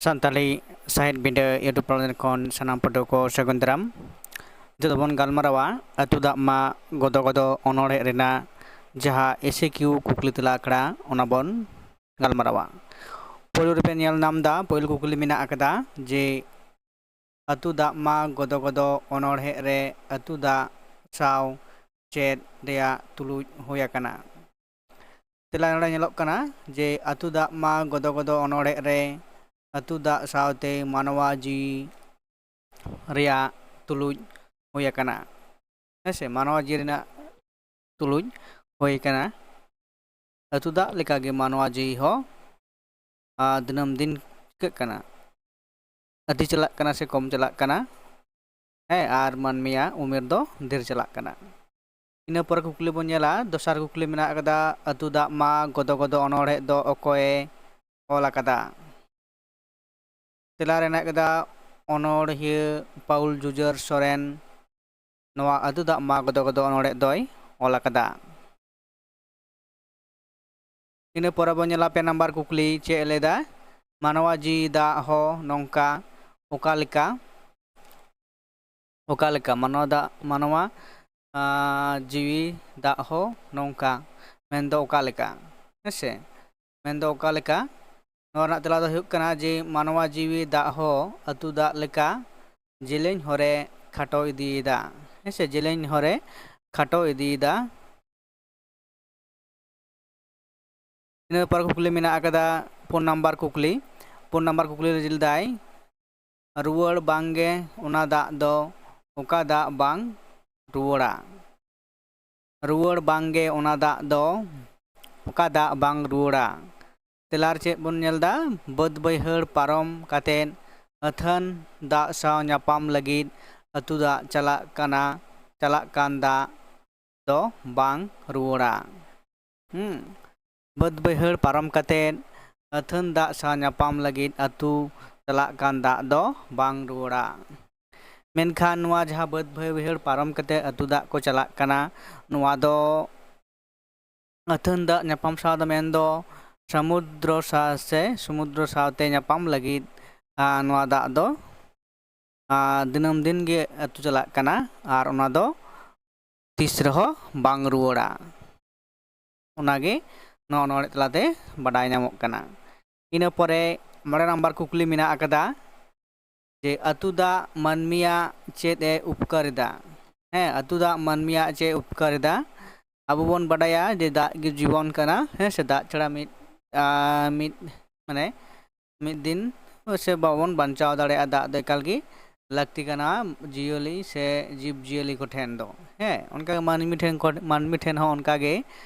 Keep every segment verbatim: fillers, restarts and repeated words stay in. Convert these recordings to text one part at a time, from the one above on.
ᱥᱟᱱᱛᱟᱲᱤ ᱥᱟᱶᱦᱮᱫ ᱵᱤᱸᱰᱟᱹ YouTube ᱯᱟᱞᱮᱱ ᱠᱷᱚᱱ ᱥᱟᱱᱟᱢ ᱯᱟᱹᱴᱷᱩᱣᱟᱹ ᱠᱚ ᱥᱟᱹᱜᱩᱱ ᱫᱟᱨᱟᱢ᱾ ᱱᱤᱛᱚᱜ ᱫᱚᱵᱚᱱ ᱜᱟᱞᱢᱟᱨᱟᱣᱟ ᱟᱹᱛᱩ ᱫᱟᱜ ᱢᱟ ᱜᱚᱫᱚ ᱜᱚᱫᱚ ᱚᱱᱚᱬᱦᱮ ᱨᱮᱱᱟᱜ ᱡᱟᱦᱟᱸ S A Q ᱠᱩᱠᱞᱤ ᱛᱮᱞᱟ ᱟᱠᱷᱲᱟ, ᱚᱱᱟ ᱵᱚᱱ ᱜᱟᱞᱢᱟᱨᱟᱣᱟ᱾ ᱯᱳᱭᱞᱳ ᱨᱮᱯᱮ ᱧᱮᱞ ᱧᱟᱢ ᱮᱫᱟ, ᱯᱳᱭᱞᱳ ᱠᱩᱠᱞᱤ ᱢᱮᱱᱟᱜ ᱟᱠᱟᱫᱟ ᱡᱮ ᱟᱹᱛᱩ ᱫᱟᱜ ᱢᱟ ᱜᱚᱫᱚ ᱜᱚᱫᱚ ᱚᱱᱚᱬᱦᱮ ᱨᱮ ᱟᱹᱛᱩ ᱫᱟᱜ ᱥᱟᱶ ᱪᱮᱫ ᱨᱮᱭᱟᱜ ᱛᱩᱞᱩᱡ ᱦᱩᱭ ᱟᱠᱟᱱᱟ? ᱛᱮᱞᱟ ᱱᱚᱰᱮ ᱧᱮᱞᱚᱜ ᱠᱟᱱᱟ ᱡᱮ ᱟᱹᱛᱩ ᱫᱟᱜ ᱢᱟ ᱜᱚᱫᱚ ᱜᱚᱫᱚ ᱚᱱᱚᱬᱦᱮ ᱨᱮ ᱟᱹᱛᱩ ᱫᱟᱜ ᱥᱟᱶᱛᱮ ᱢᱟᱱᱣᱟ ᱡᱤᱣᱤ ᱨᱮᱭᱟᱜ ᱛᱩᱞᱩᱡ ᱦᱩᱭ ᱟᱠᱟᱱᱟ᱾ ᱦᱮᱸ ᱥᱮ, ᱢᱟᱱᱣᱟ ᱡᱤᱣᱤ ᱨᱮᱱᱟᱜ ᱛᱩᱞᱩᱡ ᱦᱩᱭ ᱟᱠᱟᱱᱟ᱾ ᱟᱹᱛᱩ ᱫᱟᱜ ᱞᱮᱠᱟᱜᱮ ᱢᱟᱱᱣᱟ ᱡᱤᱣᱤ ᱦᱚᱸ, ᱟᱨ ᱫᱤᱱᱟᱹᱢ ᱫᱤᱱ ᱪᱤᱠᱟᱹᱜ ᱠᱟᱱᱟ? ᱟᱹᱰᱤ ᱪᱟᱞᱟᱜ ᱠᱟᱱᱟ ᱥᱮ ᱠᱚᱢ ᱪᱟᱞᱟᱜ ᱠᱟᱱᱟ? ᱦᱮᱸ, ᱟᱨ ᱢᱟᱹᱱᱢᱤᱭᱟᱜ ᱩᱢᱮᱨ ᱫᱚ ᱰᱷᱮᱨ ᱪᱟᱞᱟᱜ ᱠᱟᱱᱟ᱾ ᱤᱱᱟᱹ ᱯᱚᱨᱮ ᱠᱩᱠᱞᱤ ᱵᱚᱱ ᱧᱮᱞᱟ, ᱫᱚᱥᱟᱨ ᱠᱩᱠᱞᱤ ᱢᱮᱱᱟᱜ ᱟᱠᱟᱫᱟ, ᱟᱹᱛᱩ ᱫᱟᱜ ᱢᱟ ᱜᱚᱫᱚ ᱜᱚᱫᱚ ᱚᱱᱚᱬᱦᱮ ᱫᱚ ᱚᱠᱚᱭᱮ ᱚᱞ ᱟᱠᱟᱫᱟ? ᱛᱮᱞᱟ ᱨᱮ ᱢᱮᱱᱟᱜ ᱟᱠᱟᱫᱟ, ᱚᱱᱚᱬᱦᱤᱭᱟᱹ ᱯᱟᱣᱩᱞ ᱡᱩᱡᱟᱹᱨ ᱥᱚᱨᱮᱱ ᱱᱚᱣᱟ ᱟᱹᱛᱩ ᱫᱟᱜ ᱢᱟ ᱜᱚᱫᱚ ᱜᱚᱫᱚ ᱚᱱᱚᱬᱦᱮ ᱫᱚᱭ ᱚᱞ ᱟᱠᱟᱫᱟ᱾ ᱤᱱᱟᱹ ᱯᱚᱨᱮ ᱵᱚᱱ ᱧᱮᱞᱟ ᱯᱮ ᱱᱟᱢᱵᱟᱨ ᱠᱩᱠᱞᱤ, ᱪᱮᱫ ᱮ ᱞᱟᱹᱭᱫᱟ? ᱢᱟᱱᱣᱟ ᱡᱤᱣᱤ ᱫᱟᱜ ᱦᱚᱸ ᱱᱚᱝᱠᱟ ᱚᱠᱟ ᱞᱮᱠᱟ? ᱚᱠᱟ ᱞᱮᱠᱟ? ᱢᱟᱱᱣᱟ ᱫᱟᱜ, ᱢᱟᱱᱣᱟ, ᱟᱸ, ᱡᱤᱣᱤ ᱫᱟᱜ ᱦᱚᱸ ᱱᱚᱝᱠᱟ, ᱢᱮᱱᱫᱚ ᱚᱠᱟ ᱞᱮᱠᱟ? ᱦᱮᱸ ᱥᱮ, ᱢᱮᱱᱫᱚ ᱚᱠᱟ ᱞᱮᱠᱟ? ᱱᱚᱣᱟ ᱨᱮᱱᱟᱜ ᱛᱮᱞᱟ ᱫᱚ ᱦᱩᱭᱩᱜ ᱠᱟᱱᱟ ᱡᱮ ᱢᱟᱱᱣᱟ ᱡᱤᱣᱤ ᱫᱟᱜ ᱦᱚᱸ ᱟᱹᱛᱩ ᱫᱟᱜ ᱞᱮᱠᱟ ᱡᱮᱞᱮᱧ ᱦᱚᱨᱮ ᱠᱷᱟᱴᱚ ᱤᱫᱤᱭᱮᱫᱟ᱾ ᱦᱮᱸ ᱥᱮ, ᱡᱮᱞᱮᱧ ᱦᱚᱨᱮ ᱠᱷᱟᱴᱚ ᱤᱫᱤᱭᱮᱫᱟ᱾ ᱤᱱᱟᱹ ᱯᱚᱨ ᱠᱩᱠᱞᱤ ᱢᱮᱱᱟᱜ ᱟᱠᱟᱫᱟ, ᱯᱩᱱ ᱱᱟᱢᱵᱟᱨ ᱠᱩᱠᱞᱤ᱾ ᱯᱩᱱ ᱱᱟᱢᱵᱟᱨ ᱠᱩᱠᱞᱤ ᱨᱮ ᱞᱟᱹᱭ ᱫᱟᱭ, ᱨᱩᱣᱟᱹᱲ ᱵᱟᱝᱜᱮ ᱚᱱᱟ ᱫᱟᱜ ᱫᱚ ᱚᱠᱟ ᱫᱟᱜ ᱵᱟᱝ ᱨᱩᱣᱟᱹᱲᱟ? ᱨᱩᱣᱟᱹᱲ ᱵᱟᱝᱜᱮ ᱚᱱᱟ ᱫᱟᱜ ᱫᱚ ᱚᱠᱟ ᱫᱟᱜ ᱵᱟᱝ ᱨᱩᱣᱟᱹᱲᱟ? ᱛᱮᱞᱟ ᱨᱮ ᱪᱮᱫ ᱵᱚᱱ ᱧᱮᱞ ᱮᱫᱟ? ᱵᱟᱹᱫᱽ ᱵᱟᱹᱭᱦᱟᱹᱲ ᱯᱟᱨᱚᱢ ᱠᱟᱛᱮᱫ ᱟᱹᱛᱷᱟᱹᱱ ᱫᱟᱜ ᱥᱟᱶ ᱧᱟᱯᱟᱢ ᱞᱟᱹᱜᱤᱫ ᱟᱹᱛᱩ ᱫᱟᱜ ᱪᱟᱞᱟᱜ ᱠᱟᱱᱟ, ᱪᱟᱞᱟᱜ ᱠᱟᱱ ᱫᱟᱜ ᱫᱚ ᱵᱟᱝ ᱨᱩᱣᱟᱹᱲᱟ᱾ ᱦᱩᱸ᱾ ᱵᱟᱹᱫᱽ ᱵᱟᱹᱭᱦᱟᱹᱲ ᱯᱟᱨᱚᱢ ᱠᱟᱛᱮᱫ ᱟᱹᱛᱷᱟᱹᱱ ᱫᱟᱜ ᱥᱟᱶ ᱧᱟᱯᱟᱢ ᱞᱟᱹᱜᱤᱫ ᱟᱹᱛᱩ ᱪᱟᱞᱟᱜ ᱠᱟᱱ ᱫᱟᱜ ᱫᱚ ᱵᱟᱝ ᱨᱩᱣᱟᱹᱲᱟ᱾ ᱢᱮᱱᱠᱷᱟᱱ ᱱᱚᱣᱟ ᱡᱟᱦᱟᱸ ᱵᱟᱹᱫᱽ ᱵᱟᱹᱭᱦᱟᱹᱲ ᱯᱟᱨᱚᱢ ᱠᱟᱛᱮᱫ ᱟᱹᱛᱩ ᱫᱟᱜ ᱠᱚ ᱪᱟᱞᱟᱜ ᱠᱟᱱᱟ, ᱱᱚᱣᱟ ᱫᱚ ᱟᱹᱛᱷᱟᱹᱱ ᱫᱟᱜ ᱧᱟᱯᱟᱢ ᱥᱟᱶ ᱫᱚ ᱢᱮᱱᱫᱚ ᱥᱚᱢᱩᱫᱨᱚ ᱥᱟᱶ ᱥᱮ ᱥᱚᱢᱩᱫᱨᱚ ᱥᱟᱶᱛᱮ ᱧᱟᱯᱟᱢ ᱞᱟᱹᱜᱤᱫ, ᱟᱨ ᱱᱚᱣᱟ ᱫᱟᱜ ᱫᱚ ᱟᱨ ᱫᱤᱱᱟᱹᱢ ᱫᱤᱱ ᱜᱮ ᱟᱹᱛᱩ ᱪᱟᱞᱟᱜ ᱠᱟᱱᱟ ᱟᱨ ᱚᱱᱟ ᱫᱚ ᱛᱤᱥ ᱨᱮᱦᱚᱸ ᱵᱟᱝ ᱨᱩᱣᱟᱹᱲᱟ᱾ ᱚᱱᱟᱜᱮ ᱱᱚᱣᱟ ᱚᱱᱚᱬᱦᱮ ᱛᱟᱞᱟᱛᱮ ᱵᱟᱰᱟᱭ ᱧᱟᱢᱚᱜ ᱠᱟᱱᱟ᱾ ᱤᱱᱟᱹ ᱯᱚᱨᱮ ᱢᱚᱬᱮ ᱱᱟᱢᱵᱟᱨ ᱠᱩᱠᱞᱤ ᱢᱮᱱᱟᱜ ᱟᱠᱟᱫᱟ ᱡᱮ ᱟᱹᱛᱩ ᱫᱟᱜ ᱢᱟᱹᱱᱢᱤᱭᱟᱜ ᱪᱮᱫ ᱮ ᱩᱯᱠᱟᱹᱨ ᱮᱫᱟ? ᱦᱮᱸ, ᱟᱹᱛᱩ ᱫᱟᱜ ᱢᱟᱹᱱᱢᱤᱭᱟᱜ ᱪᱮᱫ ᱮ ᱩᱯᱠᱟᱹᱨ ᱮᱫᱟ? ᱟᱵᱚ ᱵᱚᱱ ᱵᱟᱰᱟᱭᱟ ᱡᱮ ᱫᱟᱜ ᱜᱮ ᱡᱤᱵᱚᱱ ᱠᱟᱱᱟ, ᱦᱮᱸ ᱥᱮ? ᱫᱟᱜ ᱪᱷᱟᱲᱟ ᱢᱤᱫ ᱟᱨ ᱢᱤᱫ ᱢᱟᱱᱮ ᱢᱤᱫ ᱫᱤᱱ ᱥᱮ ᱵᱟᱵᱚᱱ ᱵᱟᱧᱪᱟᱣ ᱫᱟᱲᱮᱭᱟᱜᱼᱟ᱾ ᱫᱟᱜ ᱫᱚ ᱮᱠᱟᱞ ᱜᱮ ᱞᱟᱹᱠᱛᱤ ᱠᱟᱱᱟ ᱡᱤᱭᱟᱹᱞᱤ ᱥᱮ ᱡᱤᱵᱽ ᱡᱤᱭᱟᱹᱞᱤ ᱠᱚᱴᱷᱮᱱ ᱫᱚ᱾ ᱦᱮᱸ, ᱚᱱᱠᱟᱜᱮ ᱢᱟᱹᱱᱢᱤ ᱴᱷᱮᱱ ᱠᱷᱚᱱ ᱢᱟᱹᱱᱢᱤ ᱴᱷᱮᱱ ᱦᱚᱸ ᱚᱱᱠᱟᱜᱮ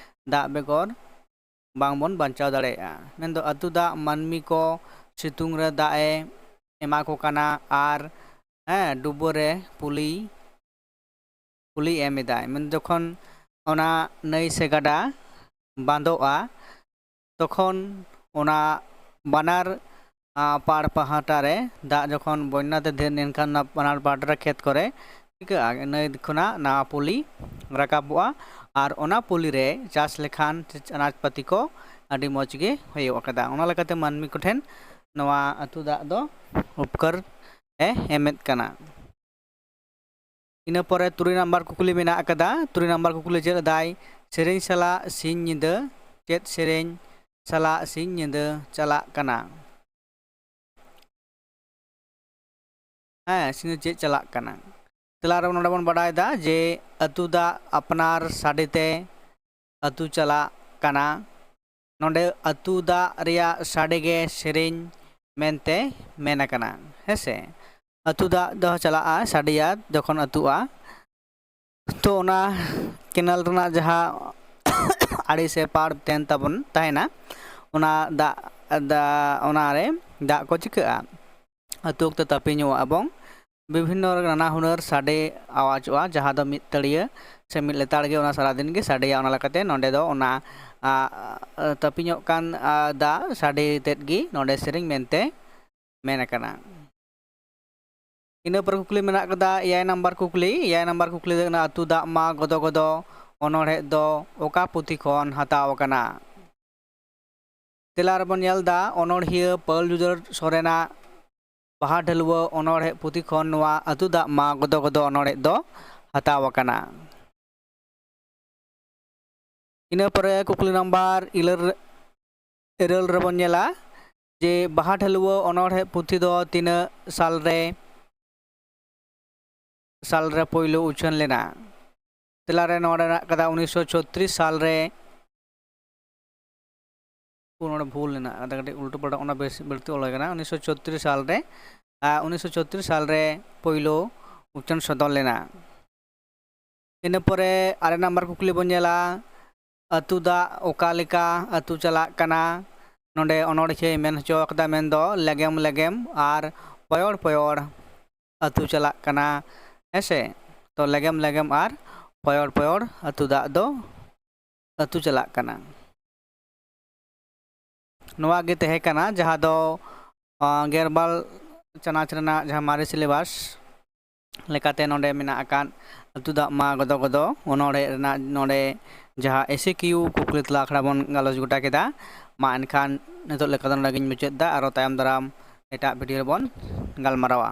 ᱫᱟᱜ ᱵᱮᱜᱚᱨ ᱵᱟᱝᱵᱚᱱ ᱵᱟᱧᱪᱟᱣ ᱫᱟᱲᱮᱭᱟᱜᱼᱟ᱾ ᱢᱮᱱᱫᱚ ᱟᱹᱛᱩ ᱫᱟᱜ ᱢᱟᱹᱱᱢᱤ ᱠᱚ ᱥᱤᱛᱩᱝ ᱨᱮ ᱫᱟᱜ ᱮ ᱮᱢᱟ ᱠᱚ ᱠᱟᱱᱟ ᱟᱨ ᱦᱮᱸ ᱰᱩᱵᱟᱹ ᱨᱮ ᱯᱩᱞᱤ ᱯᱩᱞᱤ ᱮᱢ ᱮᱫᱟᱭ᱾ ᱢᱮᱱ ᱡᱚᱠᱷᱚᱱ ᱚᱱᱟ ᱱᱟᱹᱭ ᱥᱮ ᱜᱟᱰᱟ ᱵᱟᱸᱫᱚᱜᱼᱟ, ᱛᱚᱠᱷᱚᱱ ᱚᱱᱟ ᱵᱟᱱᱟᱨ ᱟᱸ, ᱯᱟᱲ ᱯᱟᱦᱴᱟ ᱨᱮ ᱫᱟᱜ ᱡᱚᱠᱷᱚᱱ ᱵᱚᱱᱱᱟ ᱛᱮ ᱰᱷᱮᱨ ᱞᱮᱱᱠᱷᱟᱱ ᱚᱱᱟ ᱵᱟᱱᱟᱨ ᱯᱟᱲ ᱨᱮ ᱠᱷᱮᱛ ᱠᱚᱨᱮ ᱪᱤᱠᱟᱹᱜᱼᱟ? ᱱᱟᱹᱭ ᱠᱷᱚᱱᱟᱜ ᱱᱟᱣᱟ ᱯᱩᱞᱤ ᱨᱟᱠᱟᱵᱚᱜᱼᱟ ᱟᱨ ᱚᱱᱟ ᱯᱩᱞᱤ ᱨᱮ ᱪᱟᱥ ᱞᱮᱠᱷᱟᱱ ᱟᱱᱟᱡᱽ ᱯᱟᱹᱛᱤ ᱠᱚ ᱟᱹᱰᱤ ᱢᱚᱡᱽ ᱜᱮ ᱦᱩᱭᱩᱜ ᱟᱠᱟᱫᱟ᱾ ᱚᱱᱟ ᱞᱮᱠᱟᱛᱮ ᱢᱟᱹᱱᱢᱤ ᱠᱚᱴᱷᱮᱱ ᱱᱚᱣᱟ ᱟᱹᱛᱩ ᱫᱟᱜ ᱫᱚ ᱩᱯᱠᱟᱹᱨ ᱮ ᱮᱢᱮᱫ ᱠᱟᱱᱟ᱾ ᱤᱱᱟᱹ ᱯᱚᱨᱮ ᱛᱩᱨᱩᱭ ᱱᱟᱢᱵᱟᱨ ᱠᱩᱠᱞᱤ ᱢᱮᱱᱟᱜ ᱟᱠᱟᱫᱟ᱾ ᱛᱩᱨᱩᱭ ᱱᱟᱢᱵᱟᱨ ᱠᱩᱠᱞᱤ ᱪᱮᱫ ᱞᱮᱫᱟᱭ? ᱥᱮᱨᱮᱧ ᱥᱟᱞᱟᱜ ᱥᱤᱧ ᱧᱤᱫᱟᱹ ᱪᱮᱫ ᱥᱮᱨᱮᱧ ᱥᱟᱞᱟᱜ ᱥᱤᱧ ᱧᱤᱫᱟᱹ ᱪᱟᱞᱟᱜ ᱠᱟᱱᱟ? ᱦᱮᱸ, ᱥᱤᱧ ᱧᱤᱫᱟᱹ ᱪᱮᱫ ᱪᱟᱞᱟᱜ ᱠᱟᱱᱟ? ᱛᱮᱞᱟ ᱨᱮ ᱱᱚᱰᱮ ᱵᱚᱱ ᱵᱟᱰᱟᱭ ᱮᱫᱟ ᱡᱮ ᱟᱹᱛᱩ ᱫᱟᱜ ᱟᱯᱱᱟᱨ ᱥᱟᱰᱮ ᱛᱮ ᱟᱹᱛᱩ ᱪᱟᱞᱟᱜ ᱠᱟᱱᱟ᱾ ᱱᱚᱰᱮ ᱟᱹᱛᱩ ᱫᱟᱜ ᱨᱮᱭᱟᱜ ᱥᱟᱰᱮ ᱜᱮ ᱥᱮᱨᱮᱧ ᱢᱮᱱᱛᱮ ᱢᱮᱱ ᱟᱠᱟᱱᱟ᱾ ᱦᱮᱸ ᱥᱮ? ᱟᱹᱛᱩ ᱫᱟᱜ ᱫᱚ ᱪᱟᱞᱟᱜᱼᱟ, ᱥᱟᱰᱮᱭᱟ ᱡᱚᱠᱷᱚᱱ ᱟᱹᱛᱩᱜᱼᱟ᱾ ᱛᱚ ᱚᱱᱟ ᱠᱮᱱᱟᱞ ᱨᱮᱱᱟᱜ ᱡᱟᱦᱟᱸ ᱟᱲᱮ ᱥᱮ ᱯᱟᱲ ᱛᱟᱦᱮᱱ ᱛᱟᱵᱚᱱ ᱛᱟᱦᱮᱱᱟ, ᱚᱱᱟ ᱫᱟᱜ, ᱫᱟᱜ, ᱚᱱᱟᱨᱮ ᱫᱟᱜ ᱠᱚ ᱪᱤᱠᱟᱹᱜᱼᱟ? ᱟᱹᱛᱩ ᱚᱠᱛᱮ ᱛᱟᱹᱯᱤᱧᱚᱜᱼᱟ ᱮᱵᱚᱝ ᱵᱤᱵᱷᱤᱱᱱᱚ ᱱᱟᱱᱟ ᱦᱩᱱᱟᱹᱨ ᱥᱟᱰᱮ ᱟᱣᱟᱡᱚᱜᱼᱟ, ᱡᱟᱦᱟᱸ ᱫᱚ ᱢᱤᱫ ᱛᱟᱹᱲᱤᱭᱟᱹ ᱥᱮ ᱢᱤᱫ ᱞᱮᱛᱟᱲ ᱜᱮ ᱚᱱᱟ ᱥᱟᱨᱟᱫᱤᱱ ᱜᱮ ᱥᱟᱰᱮᱭᱟ᱾ ᱚᱱᱟ ᱞᱮᱠᱟᱛᱮ ᱱᱚᱰᱮ ᱫᱚ ᱚᱱᱟ, ᱟ, ᱛᱟᱹᱯᱤᱧᱚᱜ ᱠᱟᱱ, ᱟ, ᱫᱟᱜ ᱥᱟᱰᱮ ᱛᱮᱫ ᱜᱮ ᱱᱚᱰᱮ ᱥᱮᱨᱮᱧ ᱢᱮᱱᱛᱮ ᱢᱮᱱ ᱟᱠᱟᱱᱟ᱾ ᱤᱱᱟᱹ ᱯᱚᱨᱮ ᱠᱩᱠᱞᱤ ᱢᱮᱱᱟᱜ ᱠᱟᱫᱟ, ᱮᱭᱟᱭ ᱱᱟᱢᱵᱟᱨ ᱠᱩᱠᱞᱤ᱾ ᱮᱭᱟᱭ ᱱᱟᱢᱵᱟᱨ ᱠᱩᱠᱞᱤ ᱫᱚ ᱦᱩᱭᱩᱜ ᱠᱟᱱᱟ, ᱟᱹᱛᱩ ᱫᱟᱜ ᱢᱟ ᱜᱚᱫᱚ ᱜᱚᱫᱚ ᱚᱱᱚᱬᱦᱮ ᱫᱚ ᱚᱠᱟ ᱯᱩᱛᱷᱤ ᱠᱷᱚᱱ ᱦᱟᱛᱟᱣ ᱟᱠᱟᱱᱟ? ᱛᱮᱞᱟ ᱨᱮᱵᱚᱱ ᱧᱮᱞ ᱮᱫᱟ, ᱚᱱᱚᱬᱦᱤᱭᱟᱹ ᱯᱟᱹᱞ ᱡᱩᱫᱟᱹᱨ ᱥᱚᱨᱮᱱᱟᱜ ᱵᱟᱦᱟ ᱰᱷᱟᱹᱞᱣᱟᱹ ᱚᱱᱚᱬᱦᱮ ᱯᱩᱛᱷᱤ ᱠᱷᱚᱱ ᱱᱚᱣᱟ ᱟᱹᱛᱩ ᱫᱟᱜ ᱢᱟ ᱜᱚᱫᱚ ᱜᱚᱫᱚ ᱚᱱᱚᱬᱦᱮ ᱫᱚ ᱦᱟᱛᱟᱣ ᱟᱠᱟᱱᱟ᱾ ᱤᱱᱟᱹ ᱯᱚᱨᱮ ᱠᱩᱠᱞᱤ ᱱᱟᱢᱵᱟᱨ ᱤᱞᱟᱹᱨ-, ᱤᱨᱟᱹᱞ ᱨᱮᱵᱚᱱ ᱧᱮᱞᱟ ᱡᱮ ᱵᱟᱦᱟ ᱰᱷᱟᱹᱞᱣᱟᱹ ᱚᱱᱚᱬᱦᱮ ᱯᱩᱛᱷᱤ ᱫᱚ ᱛᱤᱱᱟᱹᱜ ᱥᱟᱞ ᱨᱮ, ᱥᱟᱞ ᱨᱮ ᱯᱳᱭᱞᱳ ᱩᱪᱷᱟᱹᱱ ᱞᱮᱱᱟ? ᱛᱮᱞᱟ ᱨᱮ ᱱᱚᱰᱮ ᱢᱮᱱᱟᱜ ᱠᱟᱫᱟ ᱩᱱᱤᱥᱥᱚ ᱪᱷᱚᱛᱨᱤᱥ ᱥᱟᱞ ᱨᱮ᱾ ᱱᱚᱰᱮ ᱵᱷᱩᱞ ᱞᱮᱱᱟ, ᱟᱫᱚ ᱠᱟᱹᱴᱤᱡ ᱩᱞᱴᱟᱹ ᱯᱟᱞᱴᱟ, ᱚᱱᱟ ᱵᱮᱥ ᱵᱟᱹᱲᱛᱤ ᱚᱞ ᱦᱩᱭ ᱠᱟᱱᱟ, ᱩᱱᱤᱥᱥᱚ ᱪᱷᱚᱛᱨᱤᱥ ᱥᱟᱞ ᱨᱮ, ᱟᱨ ᱩᱱᱤᱥᱥᱚ ᱪᱷᱚᱛᱨᱤᱥ ᱥᱟᱞ ᱨᱮ ᱯᱳᱭᱞᱳ ᱩᱪᱷᱟᱹᱱ ᱥᱚᱫᱚᱨ ᱞᱮᱱᱟ᱾ ᱤᱱᱟᱹ ᱯᱚᱨᱮ ᱟᱨᱮ ᱱᱟᱢᱵᱟᱨ ᱠᱩᱠᱞᱤ ᱵᱚᱱ ᱧᱮᱞᱟ, ᱟᱹᱛᱩ ᱫᱟᱜ ᱚᱠᱟ ᱞᱮᱠᱟ ᱟᱹᱛᱩ ᱪᱟᱞᱟᱜ ᱠᱟᱱᱟ? ᱱᱚᱰᱮ ᱚᱱᱚᱬᱦᱤᱭᱟᱹᱭ ᱢᱮᱱ ᱦᱚᱪᱚ ᱟᱠᱟᱫᱟ, ᱢᱮᱱᱫᱚ ᱞᱮᱜᱮᱢ ᱞᱮᱜᱮᱢ ᱟᱨ ᱯᱚᱭᱚᱲ ᱯᱚᱭᱚᱲ ᱟᱹᱛᱩ ᱪᱟᱞᱟᱜ ᱠᱟᱱᱟ, ᱦᱮᱸ ᱥᱮ? ᱛᱚ ᱞᱮᱜᱮᱢ ᱞᱮᱜᱮᱢ ᱟᱨ ᱯᱚᱭᱚᱲ ᱯᱚᱭᱚᱲ ᱟᱹᱛᱩ ᱫᱟᱜ ᱫᱚ ᱟᱹᱛᱩ ᱪᱟᱞᱟᱜ ᱠᱟᱱᱟ᱾ ᱱᱚᱣᱟ ᱜᱮ ᱛᱟᱦᱮᱸ ᱠᱟᱱᱟ ᱡᱟᱦᱟᱸ ᱫᱚ, ᱟᱸ, ᱜᱮᱞᱵᱟᱨ ᱪᱟᱱᱟᱪ ᱨᱮᱱᱟᱜ ᱡᱟᱦᱟᱸ ᱢᱟᱨᱮ syllabus ᱞᱮᱠᱟᱛᱮ ᱱᱚᱰᱮ ᱢᱮᱱᱟᱜ ᱟᱠᱟᱫ ᱟᱹᱛᱩ ᱫᱟᱜ ᱢᱟ ᱜᱚᱫᱚ ᱜᱚᱫᱚ ᱚᱱᱚᱬᱦᱮ ᱨᱮᱱᱟᱜ ᱱᱚᱰᱮ ᱡᱟᱦᱟᱸ S A Q ᱠᱩᱠᱞᱤ ᱛᱮᱞᱟ ᱟᱠᱷᱲᱟ ᱵᱚᱱ ᱜᱟᱞᱚᱪ ᱜᱚᱴᱟ ᱠᱮᱫᱟ᱾ ᱢᱟ ᱮᱱᱠᱷᱟᱱ ᱱᱤᱛᱚᱜ ᱞᱮᱠᱟ ᱫᱚ ᱱᱚᱰᱮ ᱜᱤᱧ ᱢᱩᱪᱟᱹᱫ ᱮᱫᱟ, ᱟᱨᱚ ᱛᱟᱭᱚᱢ ᱫᱟᱨᱟᱢ ᱮᱴᱟᱜ video ᱨᱮᱵᱚᱱ ᱜᱟᱞᱢᱟᱨᱟᱣᱟ᱾